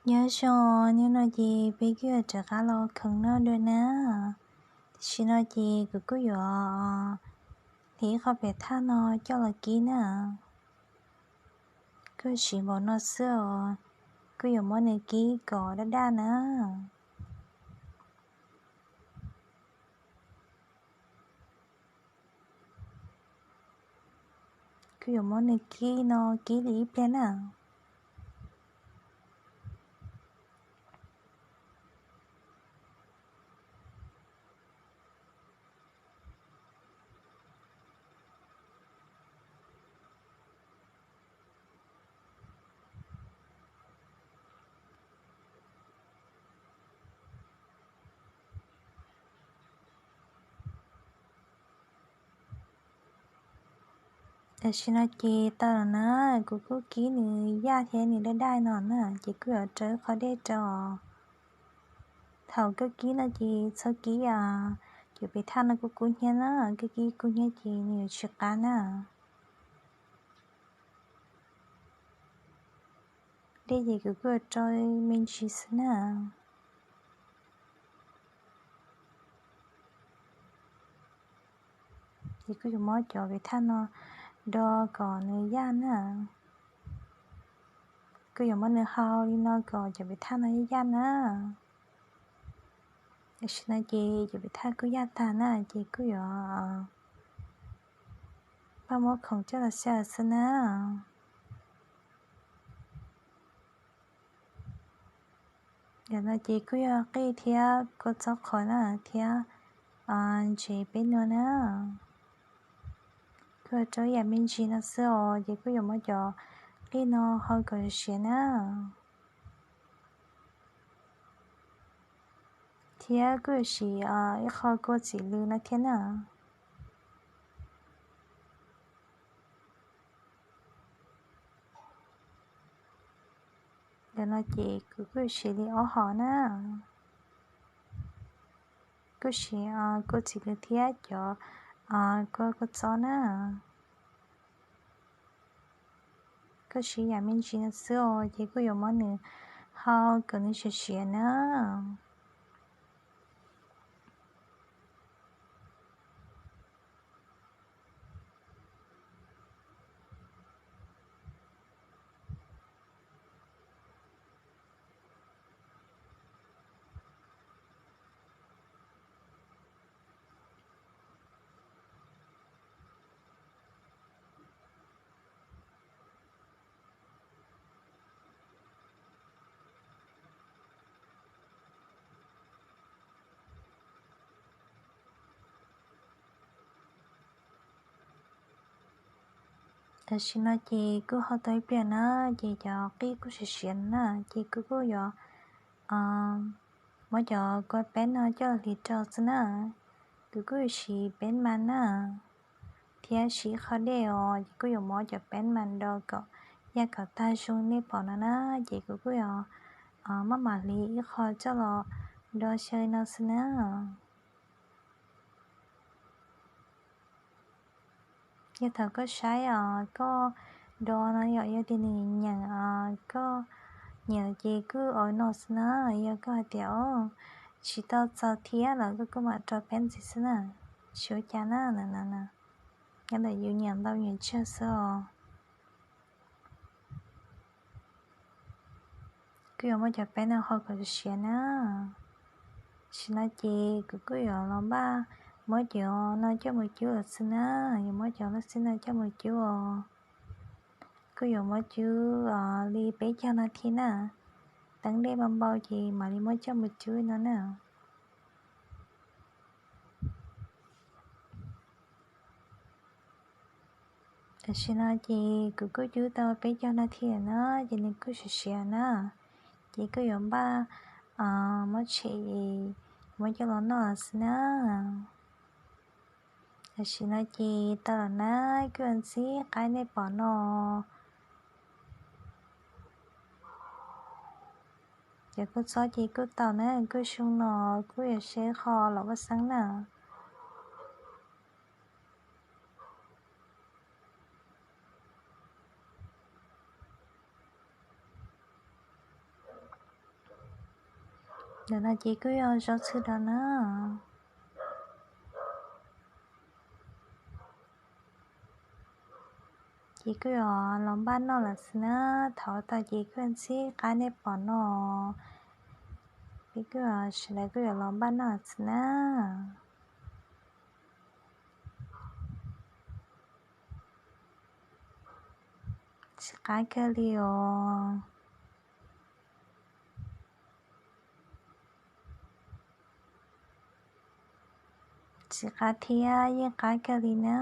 Nyob zoo, hnub no ces peb kuj yuav rov qab los khoom noj dua na. Tam sim no ces kuv kuj yuav hliv qhov pem thaj no coj los kib na. Kuj siv npaum no xwb os, kuj yuav muab nws kib kom daj daj na. Kuj yuav muab nws kib no kib li ib pliag na. Tam sim no ces tau lawm na, kuv kuj kib nws yaj thiab nws daj daj no na, ces kuj yuav rau qhov dej rau. Thaum koj kib no ces txhob kib cov pem thaj no kub kub hnyiab na, koj kib kub hnyiab ces nws yuav tsis qab na. Dej ces kuv kuj yuav rau me ntsis xwb na. Ces kuj yuav muab cov pem thaj no do kom nws yaj na. Kuj yuav muab nws hau li no kom cov pem thaj no yaj yaj na. Tam sim no ces cov pem thaj kuj yaj tag na, ces kuj yuav pab muab khoom coj los xyaw xwb na. Yam no ces kuj yog qij thiab kua txob qhauv na, thiab ntsev peb nua na. Kuj yog rau ib yam me ntsis no xwb os, ces kuj yuav muab cov qij no hau kom siav na. Thiab kuj yuav siv ib qho kua txiv lws no thiab na. Ntawm no ces kuv kuj siv li ob hom na. Kuj siv kua txiv lws thiab cov kua kua txob na. Kuj siv yam me ntsis no xwb os, ces kuj yuav muab nws hau kom nws siav siav na. Tam sim no ces kuj hau tau ib pliag na, ces cov qij kuj siav siav na, ces kuv kuj yuav muab cov kua peb no coj los hliv rau xwb na. Kuv kuj yuav siv peb mas na, thiab siv qhov dej os, ces kuj yuav muab cov peb mas do kom yaj kom tag zoo nej pom no na, ces kuv kuj yuav maj mam hliv ib qho coj los do xyaw no xwb na. Yog thaum koj saib os koj do no yom, yog tias nws nyeem os koj nyeem ces kuj ua no xwb na. Yog koj hais tias tsis tau txaus thiab los koj kuj mam rau peb ntxiv xwb na, tsis ua cas na. Nyob ntawm yus nyeem ntau nyeem tsawg xwb os. Kuj yuav muab cov peb no hau kom siav na. Tam sim no ces kuv kuj yuav los npaj muab cov no coj mus cub lawm xwb na, yuav muab cov lub xib no coj mus cub os. Kuj yuav muab cub li peb caug nas this na, teeb dej npau npau ces mam li muab coj mus cub no na. Tam sim no ces kuv kuj cub tau peb caug nas this na, ces nws kuj siav siav na, ces kuj yuav npaj muab tshem, muab coj los noj xwb na. Tam sim no ces tau lawm na, kuj yuav ntxib qaib nej pom no. Cov kua txob ces kuj tau na, kuj zoo no, kuj yuav seb qho los vaj xeeb na. Ntawm no ces kuj yog zaub txhwb dov na. Ces kuj yuav los npaj noj lawm xwb na. Thaum tau ces kuj ntsib qab nej pom no. Ces kuj sawv daws kuj yuav los npaj noj lawm xwb na. Tsis qab kawg li os. Tsis qab thiab, yeej qab kawg li na.